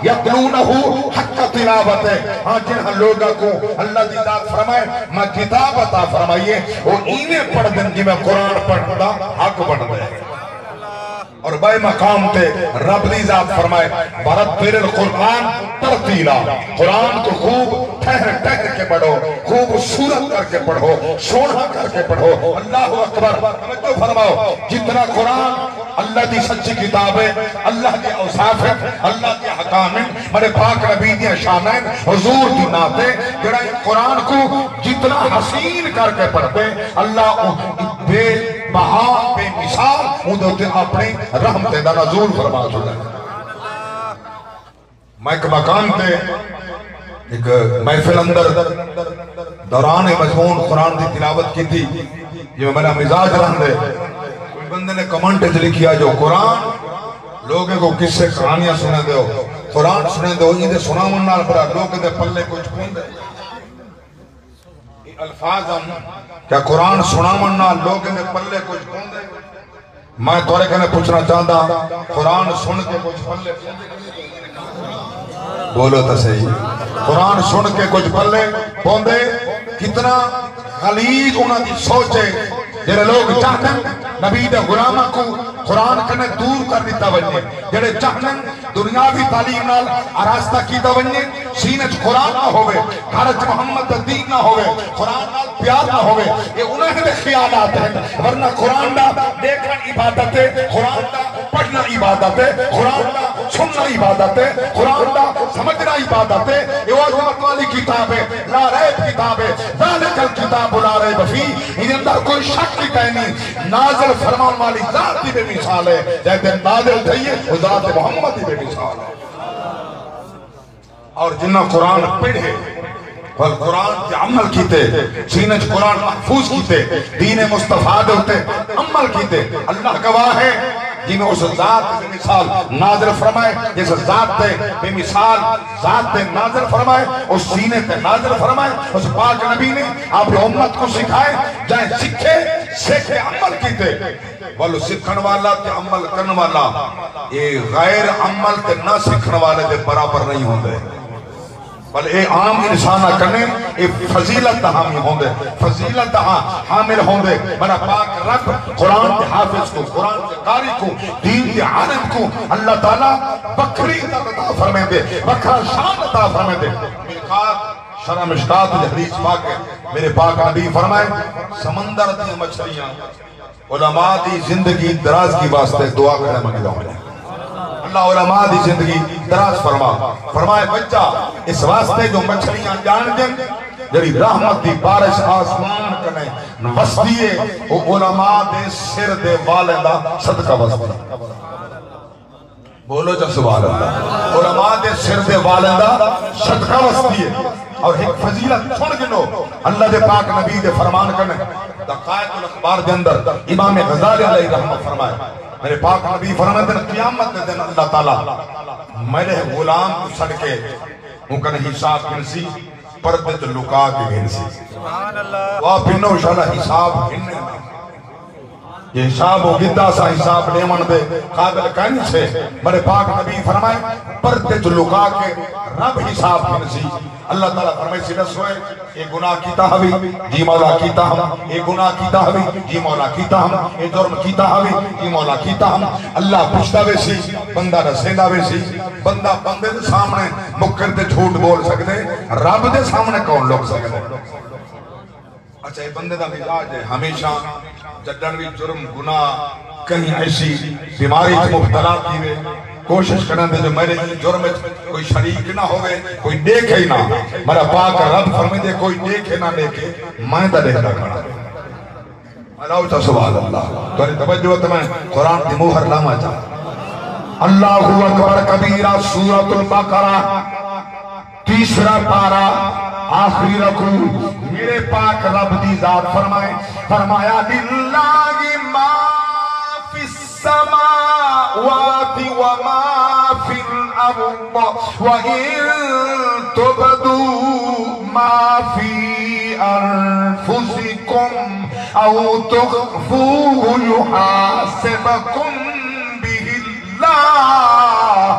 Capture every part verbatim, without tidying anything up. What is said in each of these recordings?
یتلونہ حق تلاوتہ، ہاں، جنہاں لوگاں کوں اللہ دی ذات فرمائے، میں کتاب عطا فرمائیے، او ایویں پڑھدن جویں قرآن پڑھن دا حق بندا ہے۔ اور بئے مقام تے رب دی ذات فرمائے، ورتل القرآن ترتیلا، قرآن کو خوب ٹھہر ٹھہر کے پڑھو، خوبصورت کر کے پڑھو، سوہنا کر کے پڑھو۔ اللہ اکبر، توجہ فرماؤ، جتنا قرآن اللہ دی سچی کتاب ہے، اللہ دے اوصاف ہیں، اللہ دے احکام ہیں، میرے پاک نبی دیاں شاناں ہیں، حضور دی نعت ہے۔ جڑا ایں قرآن کوں جتنا حسین کر کے پڑھدے، اللہ او بے بہا، بے مثال اوندے اتے اپنی رحمتیں دا نزول فرما چھوڑے۔ میں ایک مقام تے، ایک محفل اندر دوران مضمون قرآن دی تلاوت کیتی، جیویں میرا مزاج رہندے۔ کوئی بندے نے کمنٹ وچ لکھیا جو قرآن لوگیں کوں قصے کہانیاں سݨیندے ہو، قرآن سݨیندے ہو، ایندے سݨاوݨ نال بھلا لوکیں دے پلے کجھ پوندے؟ اے الفاظ ہن، کیا قرآن سݨاوݨ نال لوکیں دے پلے کجھ پوندے؟ میں تہاݙے کنے پچھݨا چاہنداں، قرآن سݨ کے کجھ پلے پوندے؟ بولو تاں صحیح۔ قرآن سݨ کے کجھ پلے پوندے؟ کتنا غلیظ انہاں دی سوچ ہے۔ جڑے لوگ چاہندن نبی دے غلاماں کوں قرآن کنے دور کر ݙتا ونڄے، جڑے چاہندن دنیاوی تعلیم نال آراستہ کیتا ونڄے، سینے اچ قرآن نہ ہووے، گھر اچ محمد دا دین نہ ہووے، قرآن نال پیار نہ ہووے، اے انہاں دے خیالات ہن، ورنہ قرآن دا ݙیکھݨ عبادت ہے، قرآن دا پڑھݨا عبادت ہے، قرآن دا سݨݨا عبادت ہے، قرآن دا سمجھݨا عبادت ہے۔ اے او عظمت والی کتاب ہے، لا ریب کتاب ہے، ذالک الکتاب لا ریب فیہ، ایندے اندر کوئی شک ہی کائنی۔ نازل فرماوݨ والی ذات دی بے مثال ہے، جیں تے نازل تھئی ہے، او ذات محمد دی بے مثال ہے۔ اور جنہاں قرآن پڑھے، ول قرآن تے عمل کیتے، سینے اچ قرآن محفوظ کیتے، دین مصطفیٰ دے اتے عمل کیتے، اللہ گواہ ہے، جنہیں اس ذات بے مثال نازل فرمائے، جس ذات تے بے مثال ذات تے نازل فرمائے، اس سینے تے نازل فرمائے، اس پاک نبی نے آپ امت کو سکھائے، جائیں سکھے، سکھ کے عمل کیتے۔ ولو سکھݨ والا تے عمل کرݨ والا، اے غیر عمل تے نہ سکھݨ والے دے برابر نہیں ہوندے۔ بل اے عام انساناں کنے اے فضیلت دا حامی ہوندے، فضیلت دا حامل ہوندے۔ میرا پاک رب قرآن دے حافظ کو، قرآن دے قاری کو، دین دے عالم کو اللہ تعالیٰ وکھری عزت عطا فرمیندے، وکھرا شان عطا فرمیندے۔ مشکات، شرح مشکات دی حدیث پاک ہے، میرے پاک نبی فرمائے، سمندر دیاں مچھلیاں علماء دی زندگی دراز کی واسطے دعا کرݨ منگدا ہوندے۔ اللہ علماء دی زندگی دراز فرما۔ فرمائے، بچہ، اس واسطے جو مچھلیاں ڄاݨدن، جڑی رحمت دی بارش آسمان کنے وسدی ہے، او علماء دے سر دے والیں دا صدقہ وسدی ہے۔ بولو چا سبحان اللہ۔ علماء دے سر دے والیں دا صدقہ وسدی ہے۔ اور ایک فضیلت سݨ گھنو، اللہ دے پاک نبی دے فرمان کنے دقائق الاخبار دے اندر امام غزالی علیہ رحمہ فرمائے، میرے پاک نبی فرماندن، قیامت دے دن اللہ تعالیٰ میرے غلام کو سݙ کے اوں کنے حساب گھنسی، پردے چ لکا کے گھنسی۔ واہ پنو انشاءاللہ حساب گھننے۔ جے حساب ہو گھدا، اساں حساب ݙیوݨ دے قابل کائنی سے۔ میرے پاک نبی فرمائے، پردے چ لکا کے رب حساب گھنسی۔ اللہ تعالیٰ فرمائے سی، ݙسو اے، اے گناہ کیتا ہوی؟ جی مولا کیتا ہم۔ اے گناہ کیتا ہوی؟ جی مولا کیتا ہم۔ اے جرم کیتا ہوی؟ جی مولا کیتا ہم۔ اللہ پچھدا ویسی، بندہ ݙسیندا ویسی۔ بندہ بندے دے سامݨے مکر تے جھوٹ بول سڳدے، رب دے سامݨے کون لک سڳدے؟ اچھا، اے بندے دا مزاج ہے، ہمیشہ جݙݨ وی جرم، گناہ، کہیں ایسی بیماری اچ مبتلا تھیوے، کوشش کرݨ دے جو میرے ایں جرم اچ کوئی شریک نہ ہووے، کوئی ݙیکھے ہی نہ۔ میرا پاک رب فرمیندے، کوئی ݙیکھے نہ ݙیکھے، میں تاں ݙیکھدا کھڑاں۔ الاؤ چا سبحان اللہ۔ تہاݙی توجہ تے میں قرآن دی مہر لاواں چا۔ اللہ اکبر کبیرہ، سورۃ البقرہ۔ تیسرا پارہ، آخری رکوع، میرے پاک رب دی ذات فرمائے، فرمایا، للہ ما فی السماوات و ما فی الارض، و ان تبدوا ما فی انفسکم او تخفوہ یحاسبکم بہ اللہ۔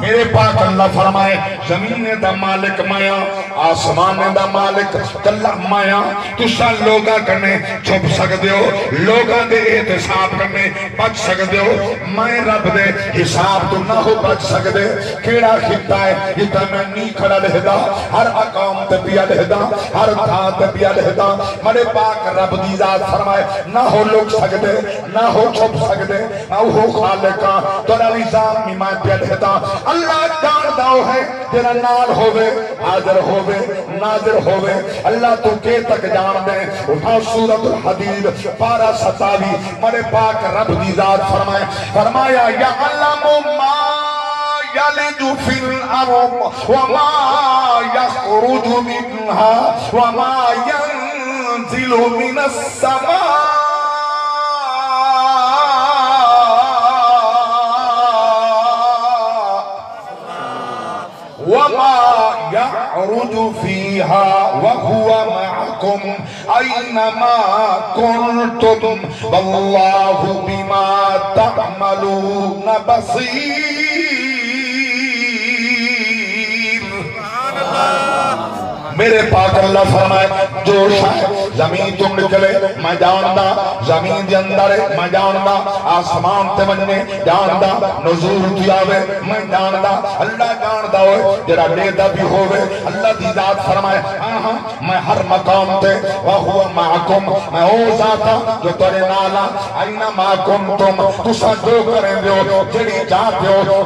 میرے پاک اللہ فرمائے، زمین دا مالک میں آں، آسمان دا مالک کلھا میں آں۔ تساں لوگاں کنے چھپ سڳدے ہو، لوگاں دے احتساب کنے بچ سڳدے ہو، میں رب دے حساب توں نہ ہو بچ سڳدے۔ کیڑھا خطہ ہے جتھاں میں نی کھڑا ݙیہدا، ہر اقوام تے پیا ݙیہدا، ہر تھاں تے پیا ݙیہدا۔ میرے پاک رب دی ذات فرمائے، نہ ہو لک سڳدے، نہ ہو چھپ سڳدے۔ میں اوہو خالق ہاں، تہاݙا نظام وی میں پیا ݙیہداں۔ اللہ ڄاݨدا او ہے جیڑھا نال ہووے، حاضر ہووے، ناظر ہووے۔ اللہ توں کے تک ڄاݨدے؟ اٹھاؤ سورۃ الحدید، پارہ ستاوی، میرے پاک رب دی ذات فرمائے، فرمایا، یعلم ما یلج فی الارض وما یخرج منها وما ينزل من السماء وما يعرج فيها وهو معكم أينما كنتم والله بما تعملون بصير۔ میرے پاک اللہ فرمائے، جو شے زمین توں نکلے میں ڄاݨدا، زمین دے اندر ہے میں ڄاݨدا، آسمان تے ونڄے ڄاݨدا، نزول تھی آوے میں ڄاݨدا۔ اللہ ڄاݨدا ہوئے جیڑھا ݙیہدا بھی ہووے۔ اللہ دی ذات فرمائے، ہاں ہاں، میں ہر مقام تے، وهو معكم، میں او ذات ہاں جو تیݙے نال ہاں، أينما كنتم، تساں جو کریندے ہو، جیڑھی جاہ تے ہو،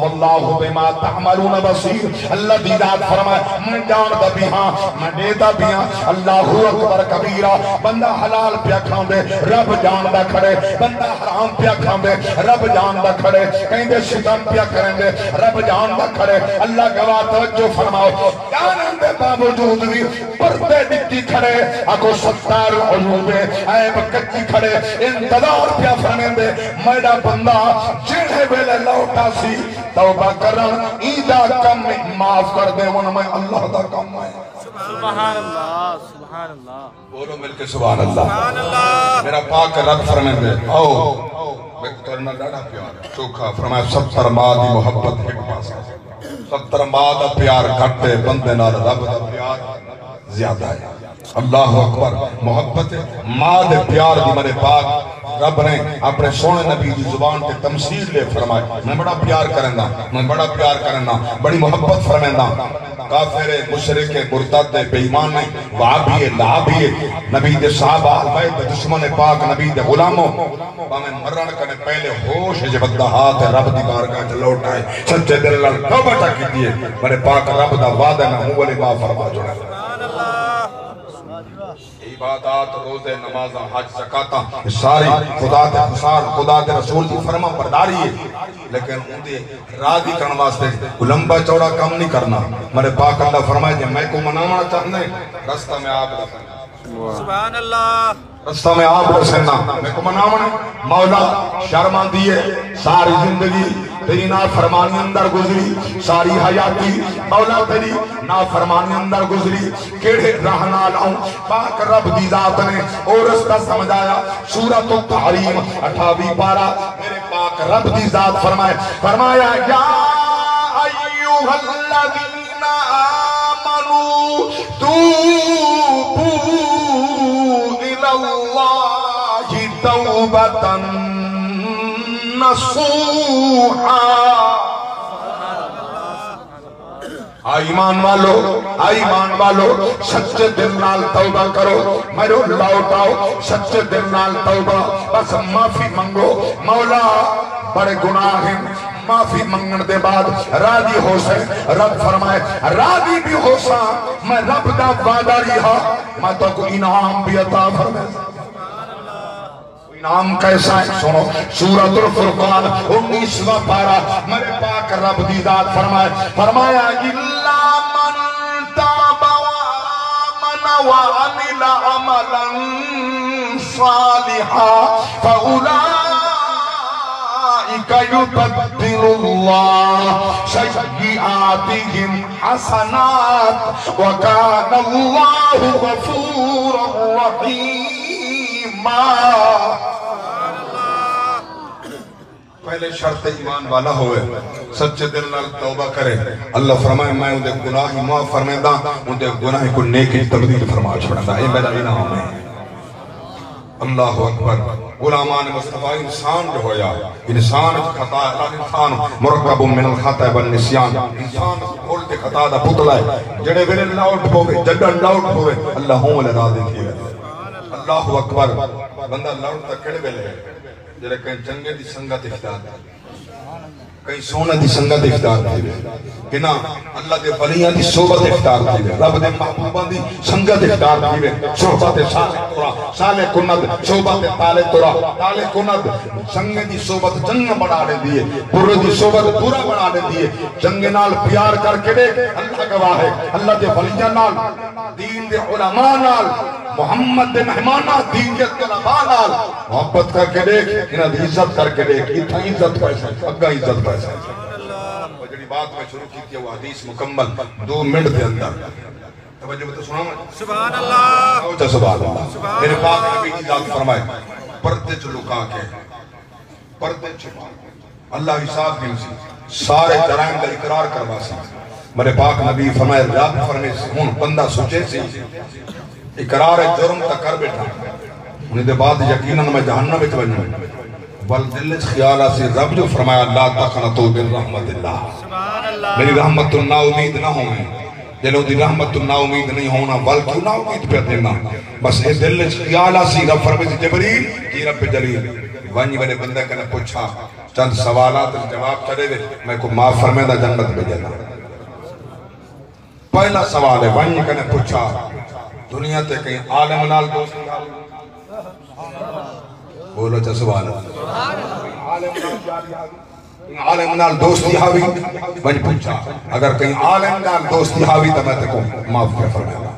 والله بما تعملون بصير۔ اللہ دی ذات فرمائے، میں ڄاݨدا بھی ہاں، میں ݙیہدا بھی ہاں۔ اللہ اکبر کبیرہ۔ بندہ حلال پیا کھاندے، رب ڄاݨدا کھڑے، بندہ حرام پیا کھاندے، رب ڄاݨدا کھڑے، کہیں دے ستم پیا کریندے، رب ڄاݨدا کھڑے۔ اللہ گواہ، توجہ فرماؤ، ڄاݨن دے باوجود وی پردے ݙتی کھڑے، اڳوں ستار عیوب ہے، عیب کچی کھڑے، انتظار پیا فرمیندے، میݙا بندہ جیڑھے ویلے لوٹ آسی، توبہ کرݨ، ایندا کم معاف کر ݙیوݨ، میں اللہ دا کم ہے۔ سبحان اللہ، سبحان اللہ۔ بولو مل کے سبحان اللہ۔ سبحان اللہ۔ میرا پاک رب فرمیندے، آؤ، میکوں تہاݙے نال ݙاڈھا پیار ہے۔ چوکھا فرمایا، ستر ماہ دی محبت ہک پاسے، ستر ماہ دا پیار گھٹ ہے، بندے نال رب دا پیار زیادہ ہے۔ اللہ اکبر۔ محبت ماں دے پیار دی میرے پاک رب نے اپݨے سوہݨے نبی دی زبان تے تمثیل ݙے فرمائی، میں بڑا پیار کریندا، میں بڑا پیار کریندا، بڑی محبت فرمیندا۔ کافر، مشرک، مرتد، بے ایمان، وہابی، لہابی، نبی دے صحابہ، اہل بیت دے دشمن، پاک نبی دے غلامو، بھاویں مرݨ کنے پہلے ہوش اچ ودھا ہا تے رب دی بارگاہ اچ لوٹ آئے، سچے دل نال توبہ چا کیتی ہے، میرے پاک رب دا وعدہ، میں ہوں ولی معاف فرما چھوڑا۔ عبادات، روزے، نمازاں، حج، زکاتاں، اے ساری خدا دے خصال، خدا دے رسول دی فرما برداری ہے، لیکن اوندے راضی کرݨ واسطے کوئی لمبا چوڑا کم نہیں کرنا۔ میرے پاک اللہ فرمائے، جے میکوں مناوݨا چاہندے، رستہ میں آپ ݙسیندا۔ سبحان اللہ۔ رستہ میں آپ ݙسیندا، میکوں مناوݨ۔ مولا، شرم آندی ہے، ساری زندگی تیری نافرمانی اندر گزری، ساری حیاتی مولا تیری نافرمانی اندر گزری، کیڑھے راہ نال آؤں؟ پاک رب دی ذات نے او رستہ سمجھایا۔ سورۃ التحریم، اٹھاوی پارہ، میرے پاک رب دی ذات فرمائے، فرمایا، یا ایھا الذین آمنوا توبوا الی اللہ توبۃ نصوحا۔ آ ایمان والو، آ ایمان والو، سچے دل نال توبہ کرو، میرو لوٹ آؤ، سچے دل نال توبہ۔ بس معافی منگو، مولا، بڑے گناہ ہیں، معافی منگݨ دے بعد راضی ہوسیں۔ رب فرمائے، راضی بھی ہوساں، میں رب دا وعدہ رہا، میں تہاکوں انعام بھی عطا فرمائے۔ انعام کیسا ہے؟ سنو، سورۃ الفرقان، انیسواں پارہ، میرے پاک رب دی ذات فرمائے، فرمایا، الا من تاب وآمن وعمل عملا صالحا فأولئک یبدل اللہ سیئاتہم حسنات وکان اللہ غفورا رحیما۔ پہلے شرط ایمان والا ہوئے، سچے دل نال توبہ کرے۔ اللہ فرمائے، میں اوندے گناہ ہی معاف فرمینداں، اوندے گناہ کوں نیکی وچ تبدیل فرما چھوڑیندا۔ اے میرا انعام ہے۔ اللہ اکبر۔ غلامان مصطفیٰ، انسان جو ہویا، انسان وچ خطا ہے۔ الانسان مرکب من الخطا والنسیان۔ انسان بھول تے خطا دا پتلا ہے۔ جڑے ویلے لوٹ پوے، جڈاں لوٹ پوے، اللہ ہوں ویلے راضی تھی ویندے۔ اللہ اکبر۔ بندہ لوٹ تاں کیڑے ویلے ہے؟ جڑے کہیں چنگے دی سنگت اختیار کر، کہیں سونے دی سنگت اختیار تھیوے، کنا اللہ دے ولیاں دی صحبت اختیار تھیوے، رب دے محبوباں دی سنگت اختیار تھیوے، صحبت صالح ترا، صالح کند، صحبت طالح ترا، طالح کند۔ چنگے دی صحبت چنگا بنا لیندی ہے، برے دی صحبت برا بنا لیندی ہے۔ چنگے نال پیار کر کے ݙیکھ، اللہ گواہ ہے، اللہ دے ولیاں نال، دین دے علماء نال، محمد دے مہماناں، دین دے طلباء نال محبت کر کے ݙیکھ، انہاں دی عزت کر کے ݙیکھ، اتھاں عزت پیسے، اڳاں عزت پیسے۔ او جڑی بات میں شروع کیتی ہے، وہ حدیث مکمل دو منٹ دے اندر۔ توجہ تے سناواں۔ سبحان اللہ۔ آؤ چا سبحان اللہ۔ سبحان میرے پاک اللہ۔ نبی دی ذات فرمائے، پردے چ لکا کے، پردے چ چھپا کے اللہ حساب گھنسی، سارے جرائم دا اقرار کرواسی۔ میرے پاک نبی فرمائے، رب فرمائے، ہن بندہ سوچے سی، اقرار جرم تاں کر بیٹھا، ہن دے بعد یقیناً میں جہنم وچ ونجوں۔ ول دل وچ خیال آسی، رب جو فرمایا، لا تقنطوا من رحمت اللہ، سبحان اللہ۔ میری رحمت تو نا امید نہ ہوویں۔ جݙاں اوندی رحمت تو نا امید نہیں ہووݨا، ول کیوں نا امید پیا تھینداں؟ بس اے دل وچ خیال آسی، رب فرمیسی، جبریل، جی رب جلیل، ونڄ وݙے بندے کنے پچھا، چند سوالات دے جواب چا ݙیوے، میں کوں معاف فرمینداں، جنت وچ ݙینداں۔ پہلا سوال ہے، ونڄ کنے پچھا، دنیا تے کہیں عالم نال دوستی ہاوی؟ بولو چا سبحان اللہ۔ عالم نال یاری ہاوی؟ عالم نال دوستی ہاوی؟ ونڄ پچھا، اگر کہیں عالم نال دوستی ہاوی تاں میں تیکوں معاف پیا فرمینداں۔